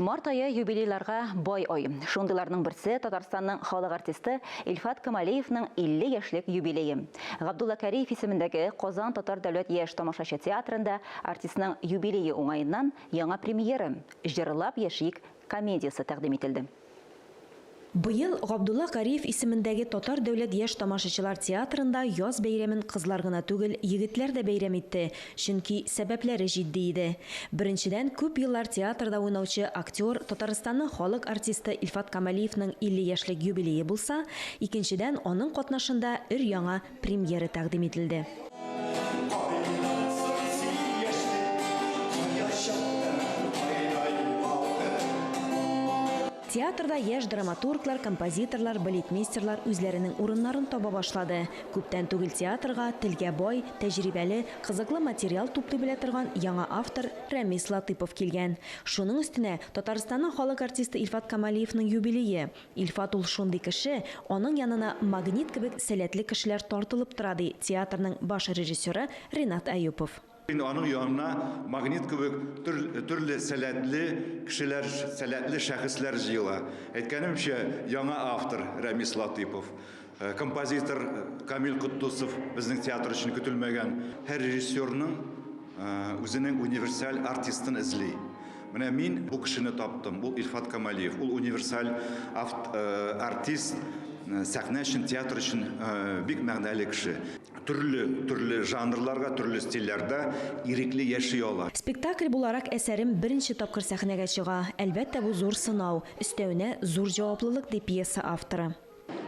Март ае юбилейларга бай ай. Шундыйларның берсе Татарстанның халык артисты Илфат Камалиевның 50 яшьлек юбилее. Габдулла Кариев исемендәге Казан татар дәүләт яшь тамашачы театрында артистның юбилее уңаеннан яңа премьера, Җырлап яшик комедиясе тәкъдим ителде. Быел Габдулла Кариев исемендәге Татар дәүләт яшь тамашачылар театрында яз бәйрәмен кызлар гына түгел, егетләр дә бәйрәм итте, чөнки сәбәпләре җитди иде. Беренчедән, күп еллар театрда уйнаучы актер, Татарстанның халык артисты Илфат Камалиевның 50 яшьлек юбилее булса, икенчедән, аның катнашында өр-яңа премьера тәкъдим ителде. Кайдансың син, яшьлек, кая чыктың, кайда югалдың? Театрда яшь драматурглар, композиторлар, балетмейстерлар үзләренең урыннарын таба башлады. Күптән түгел театрга телгә бай, тәҗрибәле, кызыклы материал туплый белә торган яңа автор Рәмис Латыйпов килгән. Шуның өстенә, Татарстанның халык артисты Илфат Камалиевның юбилее. Илфат ул шундый кеше, аның янына магнит кебек сәләтле кешеләр тартылып тора, ди театрның баш режиссеры Ренат Әюпов. Инде аның янына магнит кебек төрле сәләтле кешеләр, сәләтле шәхесләр җыела. Әйткәнемчә, яңа автор Рәмис Латыйпов, композитор Камил Котдусов безнең театр өчен көтелмәгән. Һәр режиссерның үзенең универсаль артистын эзли. Менә мин бу кешене таптым. Ул Илфат Камалиев. Ул универсаль артист, сәхнә өчен, театр өчен бик мәгънәле кеше. Төрле, төрле жанрларга, төрле стильләрдә ирекле яши ала. Спектакль буларак әсәрем беренче тапкыр сәхнәгә чыга. Әлбәттә, бу зур сынау, өстәвенә, зур җаваплылык, ди пьеса авторы.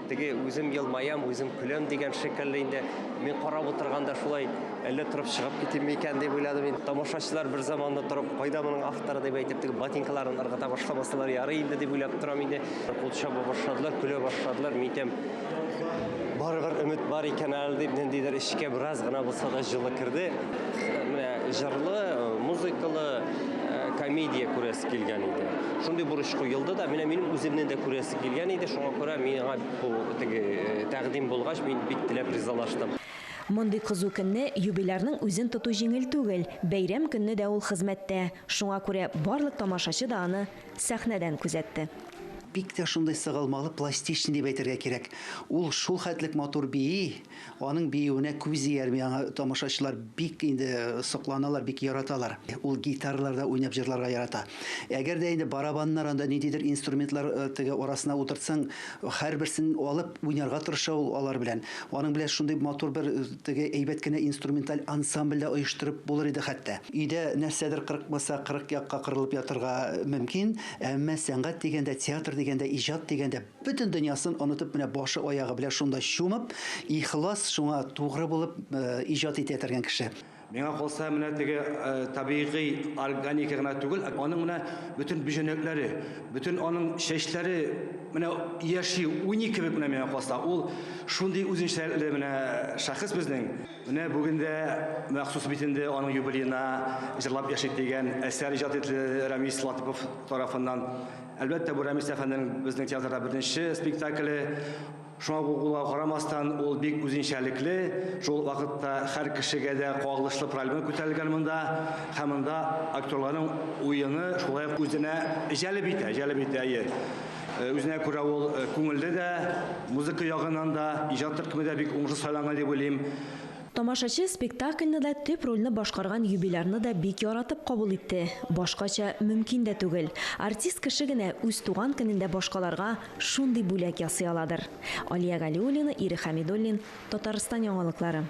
Теге үзем елмаям, үзем көләм дигән шикелле инде. Мин карап утырганда шулай әллә торып чыгып китим микән дип уйладым инде. Тамашачылар бер заманны торып, кайда моның авторы дип әйтеп, теге ботинкаларын ыргыта башламасалар ярый инде дип уйлап торам инде. Кул чаба башладылар, көлә башладылар. Мин әйтәм, барыбер өмет бар икән әле дип, ниндидер эчкә бераз гына булса да җылы керде. Менә җырлы, музыкалы комедия күрәсе килгән иде. Шундый бурыч куелды да, менә минем үземнең дә күрәсе килгән иде, шуңа күрә миңа бу теге тәкъдим булгач, мин бик теләп ризалаштым. Мондый кызу көнне юбилярның үзен тоту җиңел түгел, бәйрәм көнне дә ул хезмәттә. Шуңа күрә барлык тамашачы да аны сәхнәдән күзәтте. Бик тә шундый сыгылмалы, пластичный дип әйтергә кирәк. Ул шул хәтлек матур бии, Аның биюенә күз иярми, аңа тамашачылар бик инде сокланалар, бик яраталар. Ул гитараларда уйнап җырларга ярата. Әгәр дә инде барабаннар, анда ниндидер инструментлар э, теге арасына утыртсаң, һәрберсен алып уйнарга тырыша ул алар белән. Аның белән шундый матур бер э, теге әйбәт кенә инструменталь ансамбль дә оештырып булыр иде хәтта. Өйдә нәрсәдер кырыкмаса, кырык якка кырылып ятырга мөмкин, әмма сәнгать дигәндә, театр дигәндә, иҗат дигәндә Бөтен дөньясын онытып, менә башы-аягы белән шунда чумып, ихлас, шуңа тугры булып иҗат итә торган кеше. Миңа калса, менә теге табигый органика гына түгел, аның менә бөтен бөҗәнәкләре, бөтен аның чәчләре менә яши, уйный кебек менә миңа калса. Ул шундый үзенчәлекле менә шәхес безнең. Менә бүген дә махсус бит инде аның юбилеена Җырлап яшик дигән әсәр иҗат ителде Рәмис Латыпов тарафыннан. Әлбәттә, бу Рәмис әфәнденең безнең театрда беренче спектакле. Шуңа булуга карамастан, ул бик үзенчәлекле, шул ук вакытта һәр кешегә дә кагылышлы проблема күтәрелгән монда. Һәм монда актерларның уены шулай ук үзенә җәлеп итә, җәлеп итә, әйе. Э, үзенә күрә ул э, күңелле дә, музыка ягыннан да, иҗат төркеме дә бик уңышлы сайланган дип уйлыйм. Тамашачы спектакльне дә, төп рольне башкарган юбилярны да бик яратып кабул итте. Башкача мөмкин дә түгел. Артист кеше генә үз туган көнендә башкаларга шундый бүләк ясый аладыр. Алия Галиуллина, Ирек Хәмидуллин, Татарстан яңалыклары.